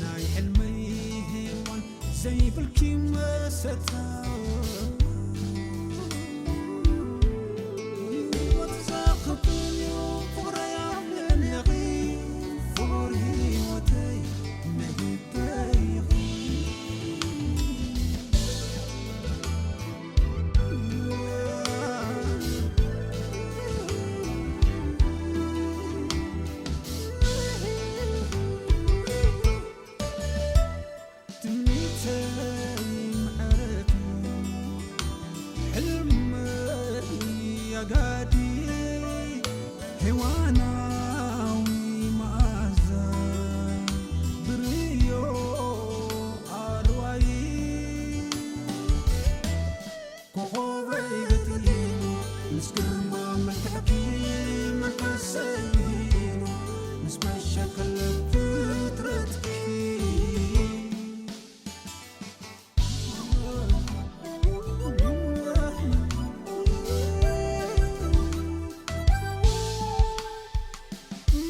ናይ ሕልመይ ሄዋን ዘይብልኪ መሰታ፣ ህይወት ዘኽብን እዩ ፍቕረይ ኣብ ልዕሌኺ፣ ፍቕሪ ህይወተይ መሂበይ ኢኺ። ትምኒተይ መዕረፊ፣ ሕልመይ ኣጋዲ፣ ሄዋናዊ መኣዛ ብርዮ ኣርዋይ። ኮኾበይ ገጢሙ ምስ ግርማ መልክዕኪ መንፈሰይ ሂቡ ምስ መሸከለ ፍጥረትኪ።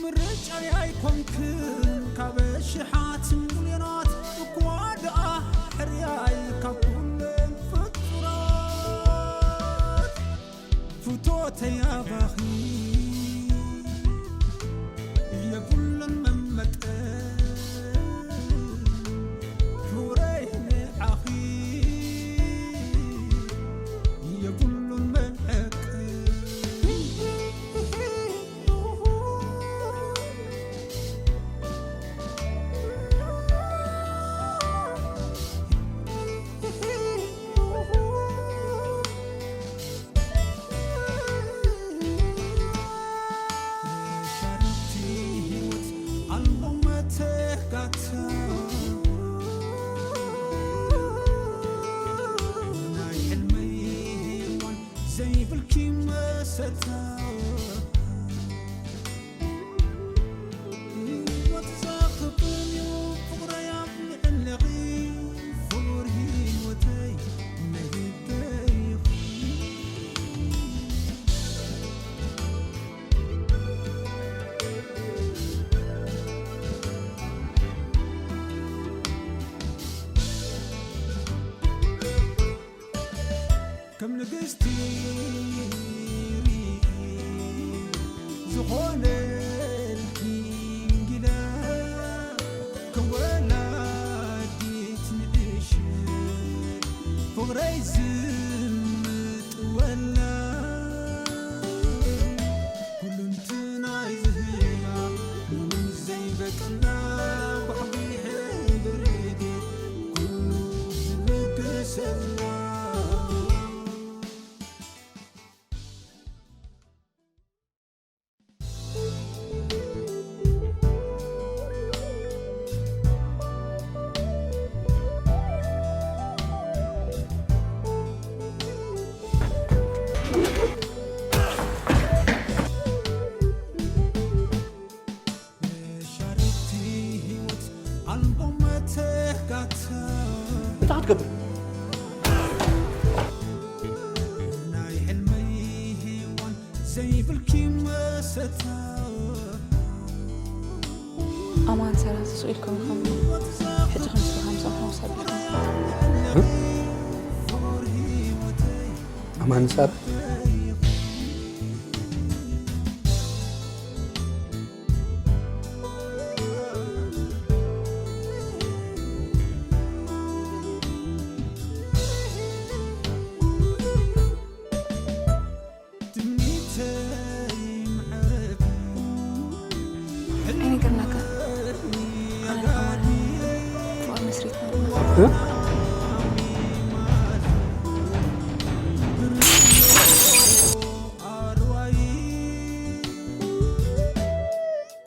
ምርጫይ ኣይኮንክን ካብ ሽሓት ሚልዮናት፣ እኳ ደኣ ሕርያይ ካብ ኩለን ፍጡራት። ፍቶተይ ኣባኺ የብሉን መመጠን፣ ክብረይ ንዓኺ የብሉን መዐቀን። ሻረቲ ህይወት ኣልቦ መተካእታ፣ ናይ ሕልመይ ሄዋን ዘይብልኪ መሰታ። ህይወት ዘኽብን እዩ ፍቕረይ ኣብ ልዕሌኺ፣ ፍቕሪ ህይወተይ መሂበይ ኢኺ። ከም ንግስቲ ርኢ ዝኾነልኪ እንግዳ፣ ከም ወላዲት ንእሽት ፍቕረይ ዝምጥወላ። ኩሉንትናይ ዝህባ ምንም ዘይበቅላ፣ ባሕሪ ሕብሪ ኩሉ ዝልግሰላ። መሻርኽቲ ህይወት ኣልቦ መተካእታ። እንታይ ክትገብር? ናይ ሕልመይ ሄዋን ዘይብልኪ መሰታ። ኣማን ሰላም ስቕ ኢልኩም ኢኹም። ሕጂ ከም ስለ ሓምሳን ሓሙሳን ኢኹም። ኣማን ሳራ። ኣይነገርናካ። ኣነ ንኣማን ፍቕሪ መስሪትና ኣለና። እ?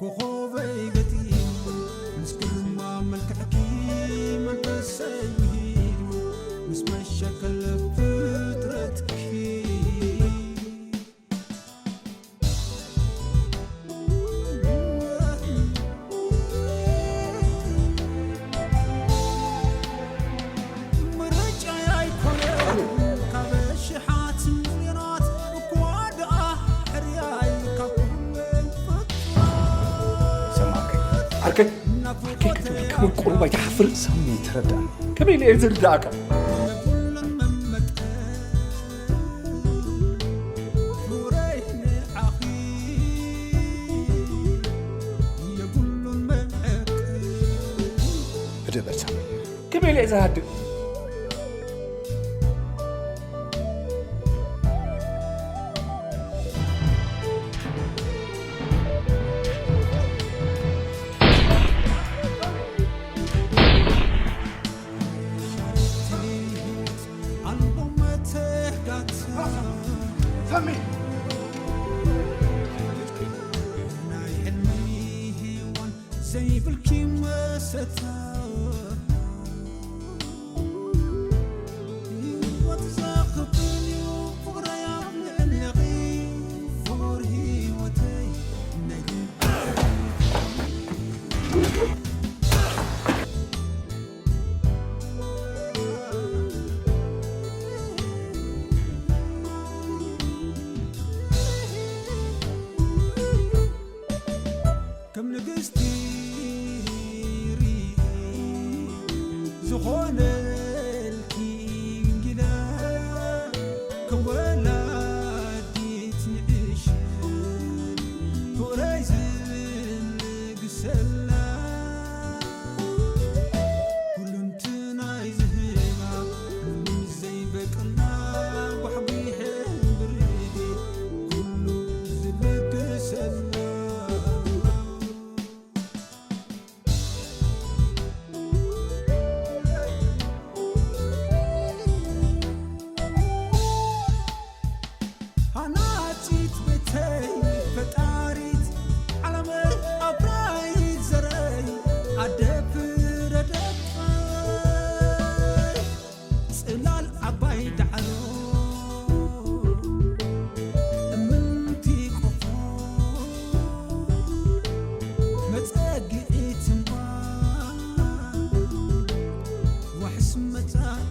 ኮኾበይ ገጢሙ ምስ ግርማ መልክዕኪ መንፈሰይ ውሂዱ ምስ መሸከለ ፍጥረትኪ። ኣከይ ክትብል ክብል ቁሩብ ኣይትሓፍርን? ሳሚ፣ ተረዳእ። ከመይ ኢለ እየ ዝርዳእካ? ህደእ በል ሳሚ። ከመይ ኢለ እየ ዝሃድእ? ዘይብልኪ መሰታ ህይወት ዘኽብን እዩ ፍቕረይ ኣብ ልዕሊኺ ፍቕሪ ህይወተይ ናይ ከም ንግስቲ ርኢ ዝኾነልኪ እንግዳ ከም ወላዲት ንእሽ ፍቕረይ ዝንግሰላ ኩሉ ትናይ ዝህባ ምንም ዘይበቅላ ጓሕጒሐ ብርዴ ኩሉ ዝልግሰላ። ሃናጺት ቤተይ ፈጣሪት ዓለመይ ኣፍራዪት ዘረይ ኣደ ፍረ ደቀይ ጽላል ዓባይ ዳዕሮ እምንቲ ቆፎ መጸግዒ ትንባ ዋሕስ መጻኢ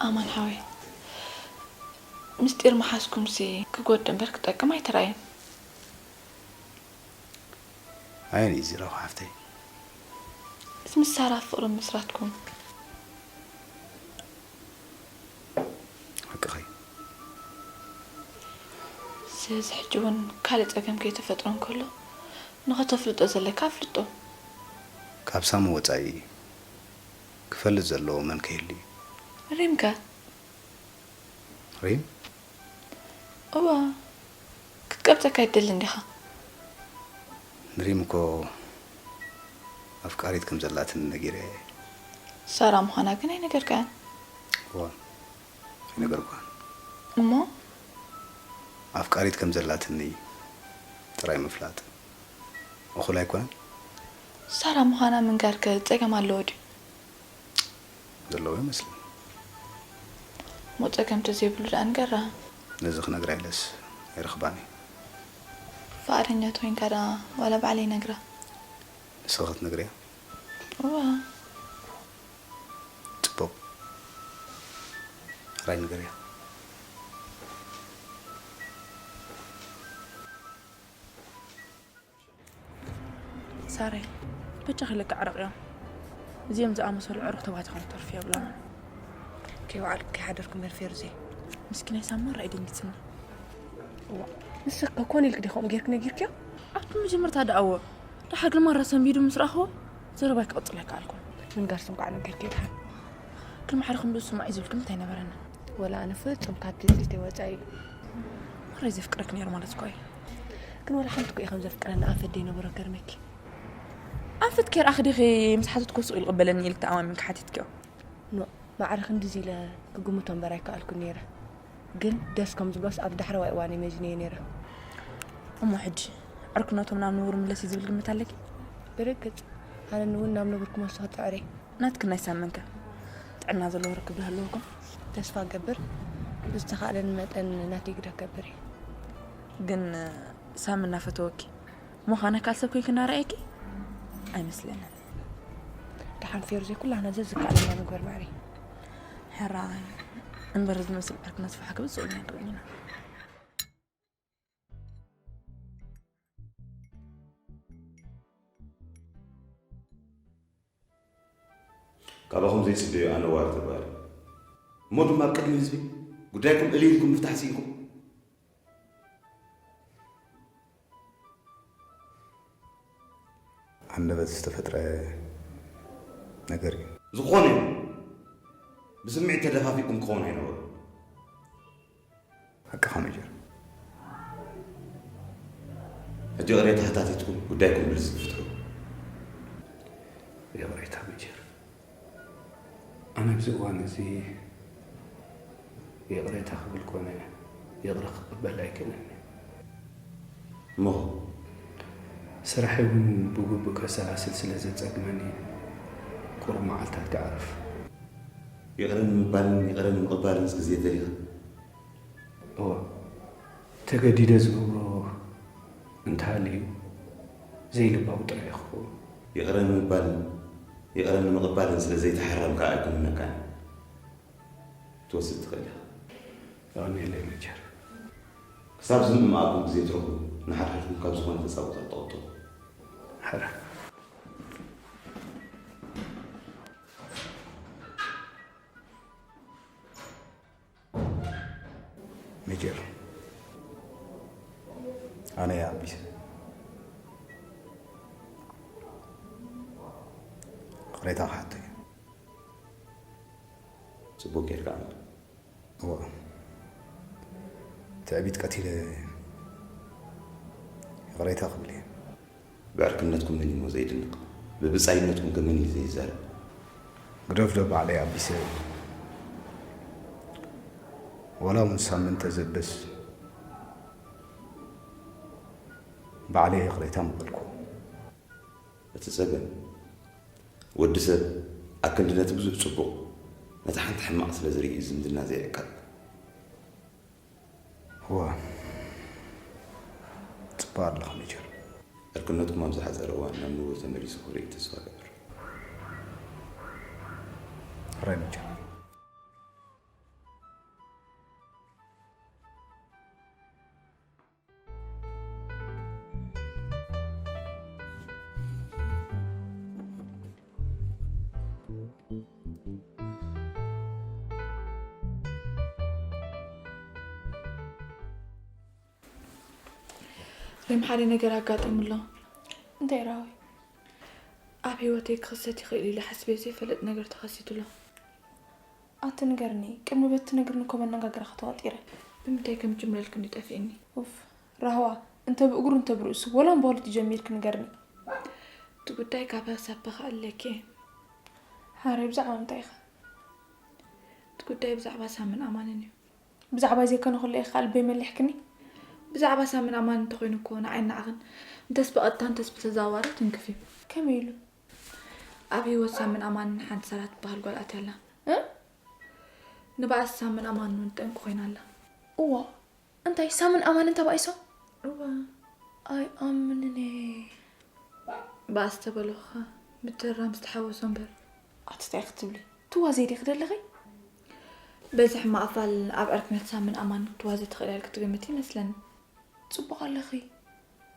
ኣማን ሓወይ፣ ምስጢር ምሓዝኩምሲ ክጎድእ እምበር ክጠቅም ኣይተራእየን። ኣየን እዩ ዝረኹ ሓፍተይ? ምስ ሳራ ፍቕሪ ምስራትኩም። ሓቅኺ። ስለዚ ሕጂ እውን ካልእ ጸገም ከይተፈጥሮ እንከሎ ንኸተፍልጦ ዘለካ ኣፍልጦ። ካብ ሳሚ ወጻኢ ክፈልጥ ዘለዎ መን ክህሉ እዩ? ሪምከ? ሪም? እዋ ክትቀብጸካ ኣይትደልን ዲኻ? ንሪም እኮ ኣፍቃሪት ከም ዘላትኒ ነጊረያ እየ። ሳራ ምዃና ግን ኣይነገርካያን። እዋ ኣይነገርኳን። እሞ ኣፍቃሪት ከም ዘላትኒ ጥራይ ምፍላጥ እኹል ኣይኮነን? ሳራ ምዃና ምንጋርከ ጸገም ኣለዎ ድዩ? ዘለዎ ይመስለኒ። እሞ ጸገም ተዘይብሉ ደኣ ንገራ። ነዚ ክነግራ ኢለስ ኣይረኽባን እየ። ፍቓደኛ ተኾይንካ ደኣ ዋላ ባዕለይ ነግራ። ንስኺ ክትነግርያ? እዋ ጽቡቕ። ሕራይ ንገርያ። ሳራይ በጃኺ ለካ ኣዕርቕዮም። እዚኦም ዝኣመሰሉ ኣዕሩኽ ተባቲኾም ክተርፉ የብሎምን። ከይወዓልኩ ከይሓደርኩ እምበር ፌሩዜ። ምስኪናይ ሳማ ራእይ ደንጊጽኒ። ንስኺ ከ ኮነ ኢልኪ ዲኺ ከምኡ ጌርኪ ነጊርክዮ? ኣብቲ መጀመርታ ደኣዎ ደሓር ድማ ራሰንቢዱ ምስ ረኣኽዎ ዘረባይ ክቕጽል ኣይከኣልኩን። ምንጋር ስም ከዓ ነገርኪ ድሓን። ግን ማዕረ ክንድኡ ስማዕ እዩ ዝብል ግምት ኣይነበረንን። ወላ ኣነ ፍጹም ካብቲ ትጽቢተይ ወጻኢ እዩ። ማዕረ ዘፍቅረኪ ነይሩ ማለት እኮ እዩ። ግን ወላ ሓንቲ እኮ እዩ ከም ዘፍቅረኒ ኣንፈት ደይነበሮ ገርመኪ። ኣንፈት ከይረኣኺ ዲኺ ምስ ሓተትኩ ስቕ ኢሉ ይቕበለኒ ኢልኪ ተኣማሚንኪ ሓቲትክዮ? ኖእ፣ ማዕረ ክንድዚ ኢለ ክግምቶ እምበር ኣይከኣልኩን ነይረ። ግን ደስ ከም ዝብሎስ ኣብ ዳሕረዋይ እዋን እየ መዚነዮ ነይረ። እሞ ሕጂ ዕርክነቶም ናብ ንቡር ምለስ እዩ ዝብል ግምት ኣለኪ? ብርግጽ፣ ኣነኒ እውን ናብ ንቡር ክመልሶ ክጽዕር እየ። ናትክን ናይ ሳምን ከ ጥዕና ዘለዎ ርክብ ዶ ኣለውኩም? ተስፋ እገብር፣ ብዝተኻእለኒ መጠን ናተይ ግደ ክገብር እየ። ግን ሳሚ እናፈተወኪ ምዃነ ካልእ ሰብ ኮይንኪ እናረኣየኪ ኣይመስለንን። ደሓን ፌሩዘይ ኩላህና ዘዝከኣለና ንግበር ማዕረይ። ሕራይ እምበር ዝመስል ዕርክነት ፋሕ ክብል ስኡል ኣይንርእን ኢና። ካባኹም ዘይጽበዮ ኣነዋሪ ተግባር እዩ። እሞ ድማ ኣብ ቅድሚ ህዝቢ ጉዳይኩም እልል ኢልኩም ምፍታሕ ስኢንኩም። ሃንደበት ዝተፈጥረ ነገር እዩ። ዝኾነ ይኹን ብስምዒት ተደፋፊእኩም ክኸውን ኣይነበሮን። ሓቅኻ መጀር። ሕጂ ይቕሬታ ሓታቲትኩም ጉዳይኩም ብልዝጊ ፍትሑ። ይቕሬታ መጀር፣ ኣነ ኣብዚ እዋን እዚ ይቕሬታ ክብል ኮነ ይቕረ ክቕበል ኣይክእልን እየ። እሞ ስራሐይ እውን ብግቡእ ከሰላስል ስለ ዘጸግመኒ ቁሩብ መዓልታት ክዕርፍ። ይቕረ ንምባልን ይቕረ ንምቕባልንስ ግዜ ደሊኻ? እወ፣ ተገዲደ ዝገብሮ እንተሃልዩ ዘይልባዊ ጥራይ እዩ ክኸውን። ይቕረ ንምባልን ይቕረ ንምቕባልን ስለ ዘይተሓረምካ ኣይኩንነካን። ክትወስድ ትኽእል ኢኻ። የቐንየለይ መጀር። ክሳብ ዝምእመኣኩም ግዜ ትረኽቡ ንሓድሕድኩም ካብ ዝኾነ ተጻብኦታት ተቐጠቡ። ሕረ። ሜጀር፣ ኣነ እየ ኣቢስ። ይቕሬታ ክሓቶ እየ። ጽቡቕ ጌርካ ኣምር። እዋ፣ ትዕቢት ቀቲለ ይቕሬታ ክብል እየ። ብዕርክነትኩም መን እዩ ዘይድንቕ? ብብጻይነትኩም ከ መን እዩ ዘይዛረብ? ግደፍ ዶ ባዕለይ ኣቢሰ፣ ዋላ እውን ሳምንት ተዘበስ ባዕለይ ይቕሬታ ምበልኩ። እቲ ጸገም፣ ወዲ ሰብ ኣክንዲ ነቲ ብዙሕ ጽቡቕ፣ ነታ ሓንቲ ሕማቕ ስለ ዝርኢ እዩ ዝምድና ዘይዕቀብ። እወ፣ ጽቡቕ ኣለኻ ሜጀር። ዕርክነትኩም ኣብ ዝሓጸረ እዋን ናብ ንቡር ተመሊሱ ክርኢ ተስፋ እገብር። ሕራይ ሜጀር። ወይም ሓደ ነገር ኣጋጢሙ ኣሎ። እንታይ ራዊ? ኣብ ህይወተይ ክኽሰት ይኽእል ኢለ ሓስበ ዘይፈልጥ ነገር ተኸሲቱ ኣሎ። ኣቲ ንገርኒ፣ ቅድሚ በቲ ትነግርኒ እኮ መነጋገርኻ ተዋጢረ። ብምንታይ ከም ጅምረልክኒ ጠፊእኒ። ኡፍ ራህዋ፣ እንተ ብእግሩ እንተ ብርእሱ ወላ እምበሉ ትጀሚርኪ ንገርኒ። እቲ ጉዳይ ካብ ሀሳብ ተኻእለኪ። ሓራይ ብዛዕባ ምንታይ ኢኻ? እቲ ጉዳይ ብዛዕባ ሳምን ኣማንን እዩ። ብዛዕባይ ዘይኮነ ኩሉ ኢኻ ልበይ መሊሕክኒ። ብዛዕባ ሳምን ኣማን እንተኾይኑ እኮ ንዓይ ንዓኽን እንተስ ብቐጥታ እንተስ ብተዘዋዋሪ ትንክፍ እዩ። ከመይ ኢሉ? ኣብ ህይወት ሳምን ኣማንን ሓንቲ ሳራ ትበሃል ጓል ኣትያ ኣላ። እ? ንባኣስ ሳምን ኣማን እውን ጠንቂ ኮይና ኣላ። እዋ እንታይ ሳምን ኣማንን ተባኢሶም? እዋ ኣይኣምንን እየ። ባእስ ተበልኹኻ ምትእርራም ዝተሓወሶ እምበር። ኣቲ እንታይ ክትብሊ ትዋዘይ ዲኺ ደለኺ? በዚ ሕማቕ ፋል ኣብ ዕርክነት ሳምን ኣማን ክትዋዘ ትኽእሊ ኢልኪ ትግምቲ ይመስለኒ። ጽቡቕ ኣለኺ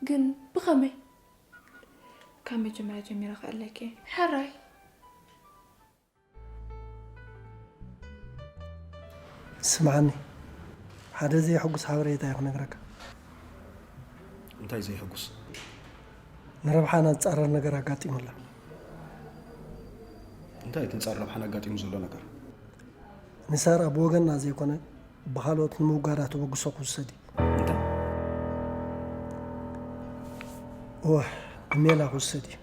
ግን ብኸመይ? ካብ መጀመርያ ጀሚረ ክዕለኪ። ሕራይ። ስምዓኒ፣ ሓደ ዘየሐጉስ ሓበሬታ እየ ክነግረካ። እንታይ ዘየሐጉስ? ንረብሓና ዝጻረር ነገር ኣጋጢሙ ኣሎ። እንታይ እቲ ንጻር ረብሓና ኣጋጢሙ ዘሎ ነገር? ንሳራ ብወገንና ዘይኮነ ብኻልኦት ንምውጋዳ ተበግሶ ክውሰድ እዩ። እንታይ? እወ፣ ንሜላ ክውሰድ እዩ።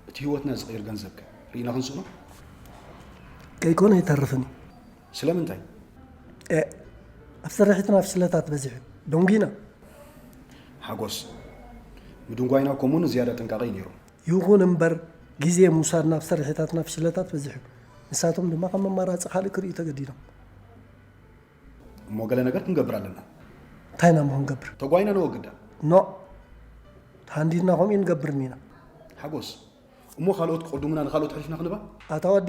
እቲ ህይወትና ዝቕይር ገንዘብ ከ ርኢና ክንስእኖ? ከይኮነ ኣይተርፍን እዩ። ስለምንታይ? ኤእ፣ ኣብ ስርሒትና ፍሽለታት በዚሑ እዩ። ደንጒና። ሓጎስ፣ ምድንጓይና ከምኡ ንዝያዳ ጥንቃቐ እዩ ነይሩ። ይኹን እምበር፣ ግዜ ምውሳድና ኣብ ስርሒታትና ፍሽለታት በዚሑ እዩ። ንሳቶም ድማ ከም ኣማራጺ ካልእ ክርእዩ ተገዲዶም። እሞ ገለ ነገር ክንገብር ኣለና። እንታይ ኢና እሞ ክንገብር? ተጓይና ነወግዳ። ኖእ፣ ተሃንዲድና ከምኡ ንገብር ኢና። ሓጎስ፣ እሞ ካልኦት ክቕድሙና ንኻልኦት ኣሕሊፍና ክንህባ? ኣታ ወዲ፣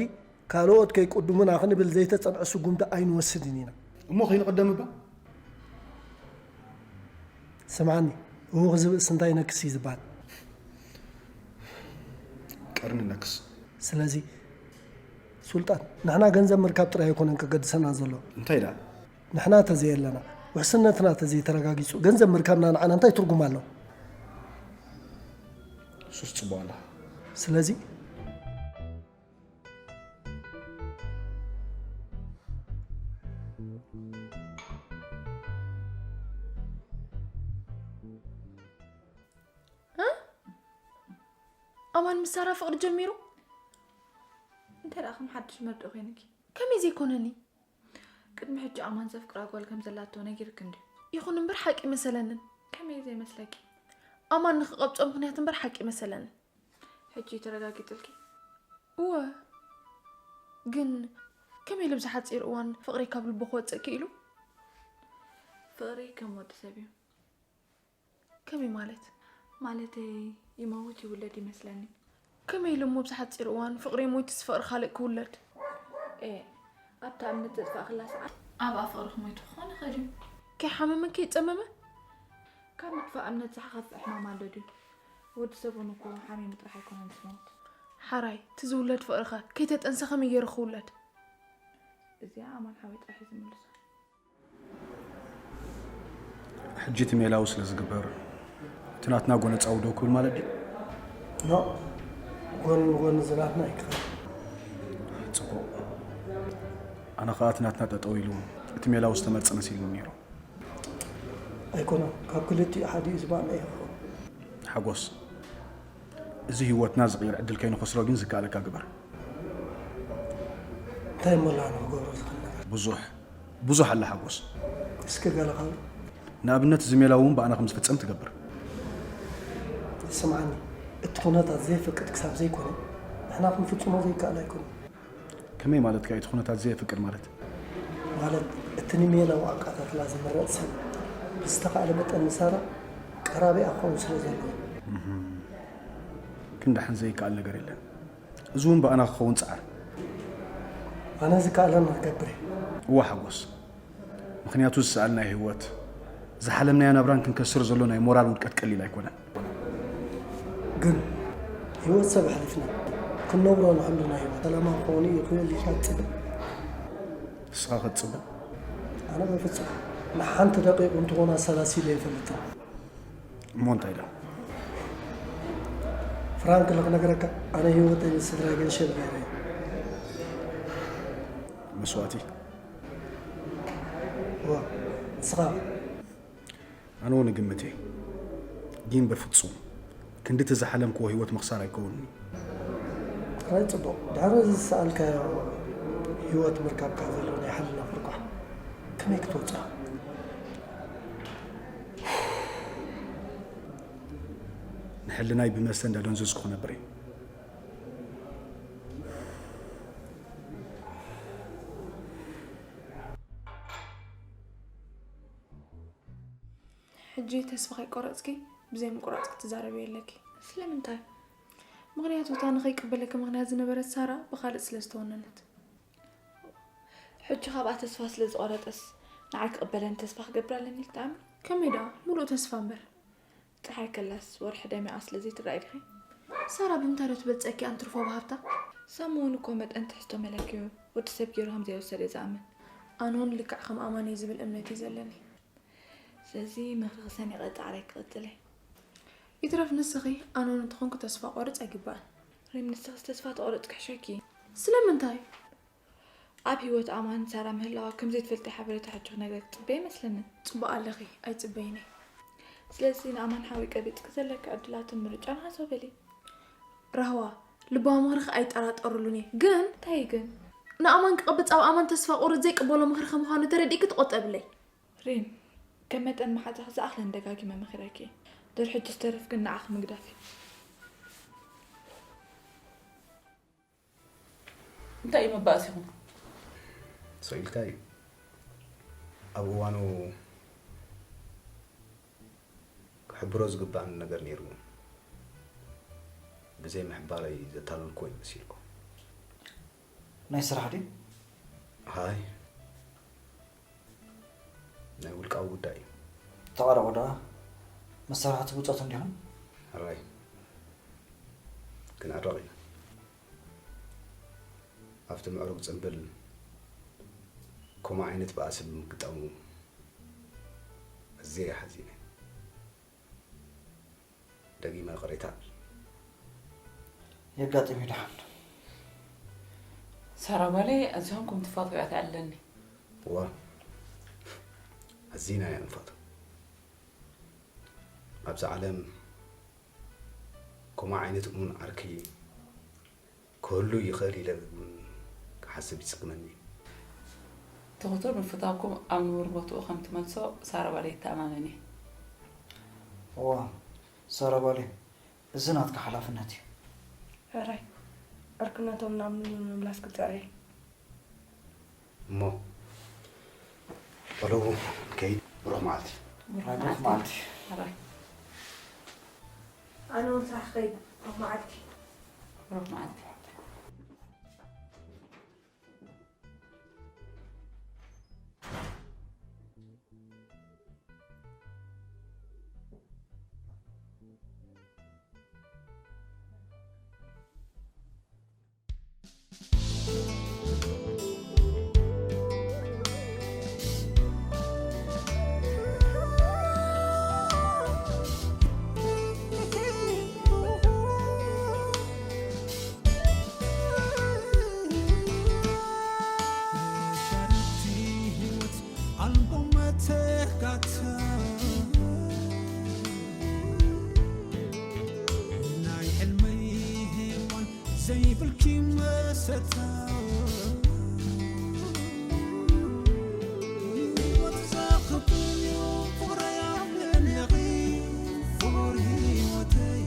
ካልኦት ከይቅድሙና ክንብል ዘይተጸንዐ ስጉምቲ ኣይንወስድን ኢና። እሞ ከይንቕደም እባ። ስምዓኒ፣ ህውኽ ዝብእስ እንታይ ይነክስ እዩ ዝበሃል። ቀርኒ ነክስ። ስለዚ ሱልጣን፣ ንሕና ገንዘብ ምርካብ ጥራይ ኣይኮነን ከገድሰና ዘሎ። እንታይ ደኣ? ንሕና ተዘየለና፣ ውሕስነትና ተዘይተረጋጊጹ፣ ገንዘብ ምርካብና ንዓና እንታይ ትርጉም ኣለዎ? እሱስ ጽቡቕ ኣለኻ። ስለዚ እ? ኣማን ምስ ሳራ ፍቕሪ ጀሚሩ? እንታይ ደኣ ከም ሓድሽ መርድኦ ኮይንኪ? ከመይ ዘይኮነኒ? ቅድሚ ሕጂ ኣማን ዘፍቅራ ጓል ከም ዘላቶ ነጊርኪ እንድዩ። ይኹን እምበር ሓቂ መሰለንን። ከመይ ዘይመስለኪ? ኣማን ንኽቐብጾ ምኽንያት እምበር ሓቂ መሰለንን። ሕጂ ተረጋጊጽልኪ? እወ። ግን ከመይ ኢሉ ኣብዚ ሓጺር እዋን ፍቕረይ ካብ ልቡ ክወጽእ ክኢሉ? ፍቕሪ ከም ወዲ ሰብ እዩ። ከመይ ማለት? ማለተይ ይመውት ይውለድ ይመስለኒ። ከመይ ኢሉ እሞ ኣብዚ ሓጺር እዋን ፍቕረይ ሞይቱስ ፍቕሪ ካልእ ክውለድ? ኤእ፣ ኣብታ እምነት ዘጥፋእክላ ሰዓት ኣብኣ ፍቕሪ ክሞይቱ ክኾን ይኽእል እዩ። ከይሓመመን ከይጸመመን? ካብ ምጥፋእ እምነት ዝኸፍእ ሕማም ኣሎ ድዩ? ወዲ ሰብ እውን እኮ ሓሚሙ ጥራሕ ኣይኮነን ዝመውት። ሓራይ፣ እቲ ዝውለድ ፍቕሪ ኸ ከይተጠንሰ ከመይ ገይሩ ክውለድ? እዚኣ ኣማን ሓወይ ጥራሕ እዩ ዝምልሶ። ሕጂ እቲ ሜላዊ ስለ ዝግበር እቲ ናትና ጎነጻዊ ደው ክብል ማለት ድዩ? ኖ፣ ጎኒ ንጎኒ ዝናትና ኣይክኸድን። ጽቡቕ። ኣነ ኸኣ እቲ ናትና ጠጠው ኢሉ እቲ ሜላዊ ዝተመርጸ መሲሉኒ ነይሩ። ኣይኮነን፣ ካብ ክልቲኡ ሓዲኡ ዝባእመ እዩ ክኸውን። ሓጎስ፣ እዚ ህይወትና ዝቕይር ዕድል ከይንኸስሮ ግን ዝከኣለካ ግበር። እንታይ እሞ ኣለና ንኽገብሮ ዝኽእል ነገር? ብዙሕ፣ ብዙሕ ኣለ ሓጎስ። እስኪ ገለ ካብ ንኣብነት እዚ ሜላ እውን ብኣና ከም ዝፍጸም ትገብር። ስምዓኒ፣ እቲ ኩነታት ዘየፍቅድ ክሳብ ዘይኮነ ንሕና ክንፍጽሞ ዘይከኣል ኣይኮነን። ከመይ ማለትካ እዩ እቲ ኩነታት ዘየፍቅድ ማለት? ማለት እቲ ንሜላዊ ኣቃታትላ ዝምረጽ ሰብ ብዝተኻእለ መጠን ንሳራ ቀራቢኣ ክኸውን ስለ ዘለዎ። ክንድሓን ዘይከኣል ነገር የለን። እዚ እውን ብኣና ክኸውን ጸዓር። ኣነ ዝከኣለኒ ክገብር እየ። እወ ሓጎስ። ምኽንያቱ ዝሰኣልናዮ ህይወት፣ ዝሓለምናዮ ናብራን ክንከስር ዘሎ ናይ ሞራል ውድቀት ቀሊል ኣይኮነን። ግን ህይወት ሰብ ኣሕሊፍና ክንነብሮ ንኽእሉ ናይ ህይወት ዕላማ ክኸውን እዩ ክብል ኢልካ ትጽበ? ንስኻ ከ ትጽበ? ኣነ በፍጹም። ንሓንቲ ደቂቕ እንትኾን ኣሰላሲለ ኣይፈልጥን። እሞ እንታይ ዳ? ፍራንክ፣ ልክነግረካ፣ ኣነ ህይወተይ ምስ ስድራይ ገንሸል ገይረ። መስዋእቲ። ዋ፣ ንስኻ? ኣነ እውን እግምት እየ፣ ግን በፍጹም ክንድቲ ዝሓለምክዎ ህይወት ምኽሳር ኣይከውንን እዩ። ጥራይ ጽቡቕ። ድሕሪ እዚ ዝሰኣልካዮ ህይወት ምርካብካ ዘሎ ናይ ሕልና ፍርቋሕ ከመይ ክትወጽኦ? ንሕልናይ ብመስተ እንዳደንዘዝኩ ክነብር እየ። ሕጂ ተስፋ ከይቆረጽኪ ብዘይ ምቁራጽ ክትዛረቢ የለኪ። ስለምንታይ? ምኽንያቱ እታ ንኸይቅበለኪ ምኽንያት ዝነበረት ሳራ ብኻልእ ስለ ዝተወነነት። ሕጂ ካብኣ ተስፋ ስለ ዝቆረጸስ ንዓይ ክቕበለኒ ተስፋ ክገብር ኣለኒ ኢልኪ ትኣምኒ? ከመይ ደኣ? ምሉእ ተስፋ እምበር። ጸሓይ ከላስ ወርሒ ደሚቓ ስለ ዘይትረኣይ ዲኺ? ሳራ ብምንታይ ዶ ትበልጸኪ ኣንትርፎ ብሃብታ? ሰሙን እኮ መጠን ትሕዝቶ መለኪዩ ወዲ ሰብ ገይሩ ከም ዘይወሰደ እየ ዝኣምን። ኣነ እውን ልክዕ ከም ኣማን እየ ዝብል እምነት እዩ ዘለኒ። ስለዚ ምኽርኺ ሰኒቐ ጻዕረይ ክቕጽል እየ። ይትረፍ ንስኺ፣ ኣነ እውን እንተኾንኩ ተስፋ ቆርጽ ኣይግባእን። ሪም፣ ንስኽስ ተስፋ ተቑርጽ ክሕሸኪ። ስለምንታይ? ኣብ ህይወት ኣማን ሳራ ምህላዋ ከም ዘይትፈልጢ ሓበሬታ ሕጂ ክነግረኪ ትጽበዪ ኣይመስለንን። ጽቡቕ ኣለኺ፣ ኣይጽበይን እየ። ስለዚ ንኣማን ሓወይ ቀቢጽኪ ዘለኪ ዕድላትን ምርጫን ሃሰው በሊ። ራህዋ፣ ልባዊ ምኽርኺ ኣይጠራጠረሉን እየ፣ ግን እንታይ ግን? ንኣማን ክቐብጽ ኣብ ኣማን ተስፋ ቁርጽ ዘይቅበሎ ምኽሪ ከም ምዃኑ ተረዲእኪ ተቖጠብለይ። ሪም፣ ከም መጠን መሓዛኺ ዝኣኽለን ደጋጊመ መኺረኪ እየ። ድሕሪ ሕጂ ዝተርፍ ግን ንዓኺ ምግዳፍ እዩ። እንታይ እዩ መባእሲኹም? ስቕ ኢልካ እዩ። ኣብ እዋኑ ክሕብሮ ዝግባእኒ ነገር ነይሩ። ብዘይ ምሕባረይ ዘታለልኩዎ እዩ መሲልኩም። ናይ ስራሕ ድዩ? ሃይ፣ ናይ ውልቃዊ ጉዳይ እዩ። ተቓረቑ ደኣ። መሳርሕቲ ብጾት እንዲኹም? ሕራይ፣ ክንዕረቕ ኢና። ኣብቲ ምዕሩግ ጽምብል ከምኡ ዓይነት ባእሲ ብምግጣሙ ኣዝየ እየ ሓዚነ። ደጊመ ይቕሬታ። የጋጥም እዩ ደሓን። ሳራ ጓለይ ኣዚኹም ከም ትፋትውያ ተዕልለኒ። እዋ፣ ኣዚና ኢና ንፋቶ። ኣብዛ ዓለም ከምኡ ዓይነት እሙን ዓርኪ ክህሉ ይኽእል ኢለ እውን ክሓስብ ይጽግመኒ። ትኽቶ ምፍታውኩም ኣብ ንቡር ቦትኡ ከም ትመልሶ ሳራ ጓለይ ይተኣማመን እየ። እዋ፣ ሳራ ጓለይ፣ እዚ ናትካ ሓላፍነት እዩ። ሕራይ ዕርክነቶም ናብ ንቡር ምምላስ ክጽዕር እየ። እሞ በሉ ንከይድ። ብሩኽ መዓልቲ። ናይ ብሩኽ መዓልቲ። ሕራይ ኣነ እውን ስራሕ ክኸይድ። ብሩኽ መዓልቲ። ብሩኽ መዓልቲ። መሻርኽቲ ህይወት ኣልቦ መተካእታ፣ ናይ ሕልመይ ሄዋን ዘይብልኪ መሰታ። ህይወት ዘኽብር እዩ ፍቕረይ ኣለኺ፣ ፍቕር ህይወተይ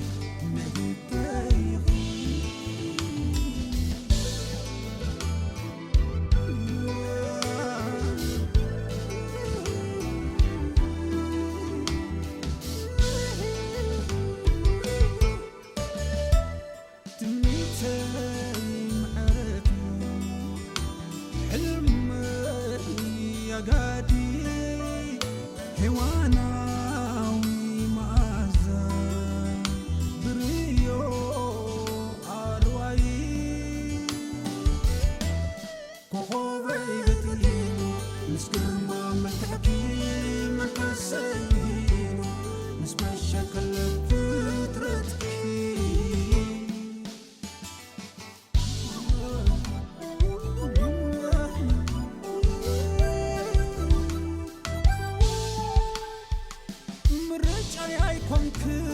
መሂበይ ኢኺ። ትምኒተይ ምዕረት እዩ። ኣይኮንክን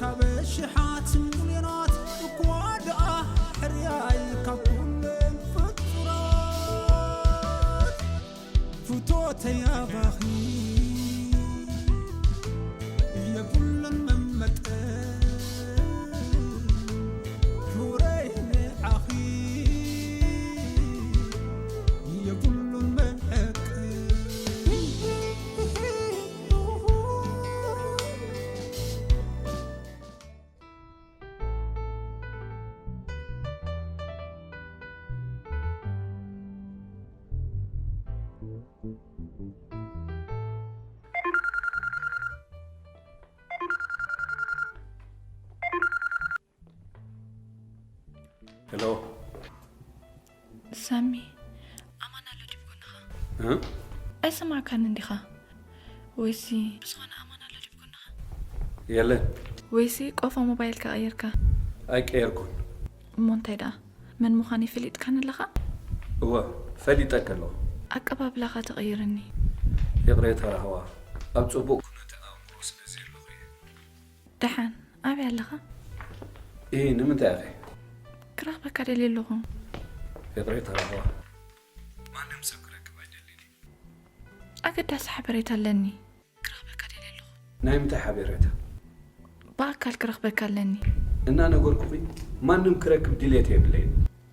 ካብ ሽሓት ሚልዮናት እኳ ደኣ ሕርያይ ካብ ኩለን ፍጡራት ፍቶተይ ኣባኺ የብሉን መመጠን ክብረይ ንዓኺ የብሉን መዐቀን። ሄሎ። ሳሚ፣ ኣማን ኣሎ ድዩ ጎንኻ? እ? ኣይሰማዕካን እንዲኻ? ወይሲ ብዝኾነ ኣማን ኣሎ ድዩ ጎንኻ? የለን። ወይሲ ቆፎ ሞባይልካ ቀይርካ? ኣይቀየርኩን። እሞ እንታይ ደኣ? መን ምዃነይ ፈሊጥካኒ ኣለኻ? እወ፣ ፈሊጠኪ ኣለኹ። ኣቀባብላኻ ተቐይርኒ። ይቕሬታ ራህዋ፣ ኣብ ጽቡቕ ኩነተ ኣእምሮ ስለ ዘየለኹ እየ። ደሓን፣ ኣበይ ኣለኻ? እሂ፣ ንምንታይ ኢኺ? ክረኽበካ ደልየ ኣለኹ። ይቕሬታ ራህዋ፣ ማንም ሰብ ክረክብ ኣይደልን እየ። ኣገዳሲ ሓበሬታ ኣለኒ። ክረኽበካ ደልየ ኣለኹ። ናይ ምንታይ ሓበሬታ? ብኣካል ክረኽበካ ኣለኒ። እናነገርኩኺ፣ ማንም ክረክብ ድሌት የብለይን።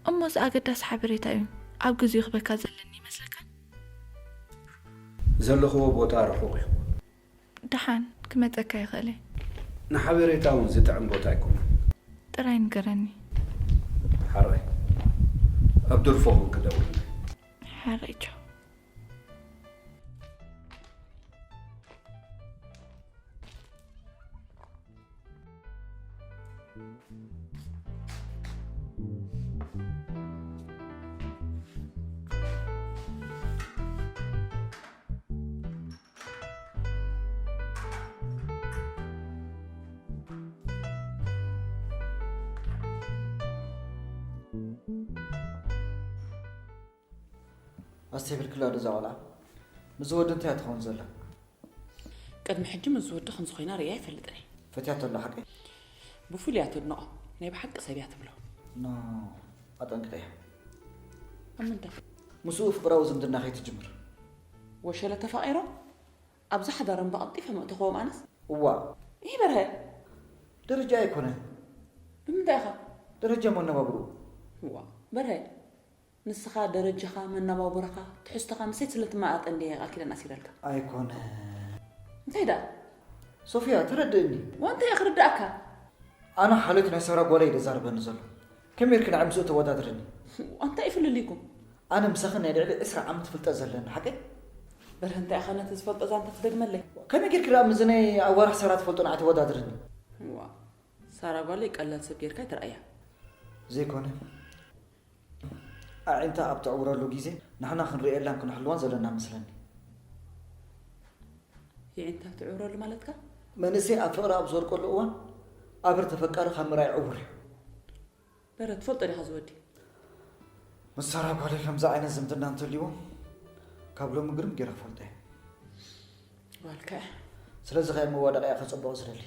እሞ እዚ ኣገዳሲ ሓበሬታ እዩ። ኣብ ግዜኡ ክበካ ዘለኒ ይመስለካ? ዘለኽዎ ቦታ ርሑቕ እዩ። ደሓን ክመጸካ ይኽእል እየ። ንሓበሬታ እውን ዝጥዕም ቦታ ኣይኮነን። ጥራይ ንገረኒ። ሓራይ፣ ኣብ ደርፎ ኮንክ ደውል። ሓራይ፣ ቻው። ኣስተብሂልክላ ዶ እዛ ቆልዓ? ምስዚ ወዲ እንታይ እያ ትኸውን ዘላ? ቅድሚ ሕጂ ምስዚ ወዲ ከምዚ ኮይና ርእያ ኣይፈልጥን እየ። ፈትያቶ ኣላ ሓቀይ? ብፍሉይ እያ ተድንቖ። ናይ ብሓቂ ሰብ እያ ትብሎ። ኖ፣ ኣጠንቅቐያ። ኣብ ምንታይ? ምስኡ ፍቕራዊ ዝምድና ከይትጅምር። ወሸለ ተፋቒሮም? ኣብዚ ሓዳሮም ብቐልጢፈ ምእተኽዎም ኣነስ። እዋ። ይህ በርሀ። ደረጃ ኣይኮነን። ብምንታይ ኢኻ? ደረጃ መነባብርኡ። እዋ። በርሀ። ንስኻ ደረጃኻ፣ መነባብሮኻ፣ ትሕዝቶኻ ምሰይ ስለ ትመጣጠን ድየ ቃል ኪዳን ኣሲረልካ? ኣይኮነን። እንታይ ደኣ? ሶፍያ፣ ተረድእኒ። ወንታይ እየ ክርድኣካ? ኣነ ሓልዮት ናይ ሳራ ጓለይ እዩ ዘዛርበኒ ዘሎ። ከመይ ኢልኪ ንዓይ ምስኡ ተወዳድርኒ? እንታይ እዩ ፍልልይኩም? ኣነ ምሳኺ ናይ ልዕሊ ዕስራ ዓመት ፍልጠት ዘለኒ፣ ሓቀይ? በርሀ፣ እንታይ ኢኻ ነቲ ዝፈልጦ ዛንታ ትደግመለይ? ከመይ ጌርኪ ደኣ ምስዚ ናይ ኣዋርሕ ሳራ ትፈልጦ ንዓይ ተወዳድርኒ? እዋ፣ ሳራ ጓለይ ቀላል ሰብ ጌርካ ኣይትርኣያ። ዘይኮነ፣ ኣዒንታ ኣብ ትዕውረሉ ግዜ ንሕና ክንርእየላን ክንሕልዋን ዘለና መስለኒ። የዒንታ ትዕውረሉ ማለትካ? መንእሰይ ኣብ ፍቕሪ ኣብ ዝወድቀሉ እዋን፣ ኣብር ተፈቃሪ ካብ ምርኣይ ዕውር እዩ። በረ፣ ትፈልጦ ዲኻ ዝወዲ? ምስ ሳራ ጓለይ ከምዚ ዓይነት ዝምድና እንተልይዎም፣ ካብ ሎሚ ግርም ገይረ ክፈልጦ እየ። ጓልካ እያ። ስለዚ ከኣ መዋደቂኣ ከጸብቖ ዝደሊ።